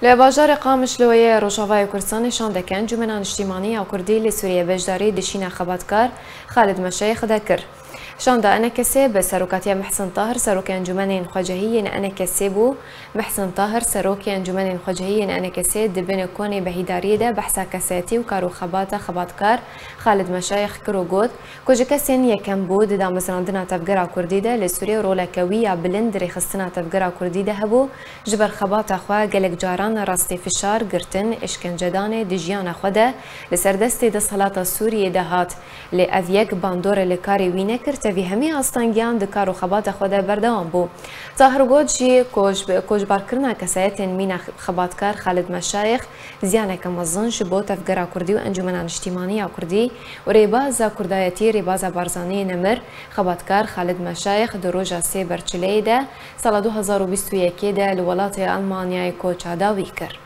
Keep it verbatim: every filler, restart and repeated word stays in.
Li bajarê Qamişloyê Rojavayê Kurdistanê şandeke Encûmena Niştîmanî ya Kurdî li Sûriyê beşdarî dişîna xebatkar Xalid Meşayîx de kir. Şanda ENKSê bi serokatiya Mihsin Tahir, serokê Encûmenên Xwecihî yên ENKSê bû. Mihsin Tahir, serokê Encûmenên Xwecihî yên ENKSê di bin konê Behîdariyê de behsa kesayetî û kar û xebata xebatkar Xalid Meşayîx kir û got, ku ji kesên yekem bû di damezrandina tevgera kurdî de li Sûriyê roleke wî ya bilind di rêxistina tevgera kurdî de hebû, ji ber xebata xwe gelek caran rastî fişar, girtin, îşkencedanê di jiyana xwe de li ser destê desthilata Sûriyê de hat. Lê ev yek bandorê li karê wî nekir, tevî hemî astengiyan di kar û xebata xwe de berdewam bû. Tahir got jî ku ji, koçberkirina kesayetên mîna xebatgar Xalid Meşayîx ziyaneke mezin ji bo tevgera kurdî û Encûmena Niştîmanî ya Kurdî û rêbaza kurdayetî, rêbaza Barzaniyê nemir. Xebatgar Xalid Meşayîx di roja sê Berçileyê de sala du hezar û bîst û yekê de li welatê Almanyayê koça dawî kir.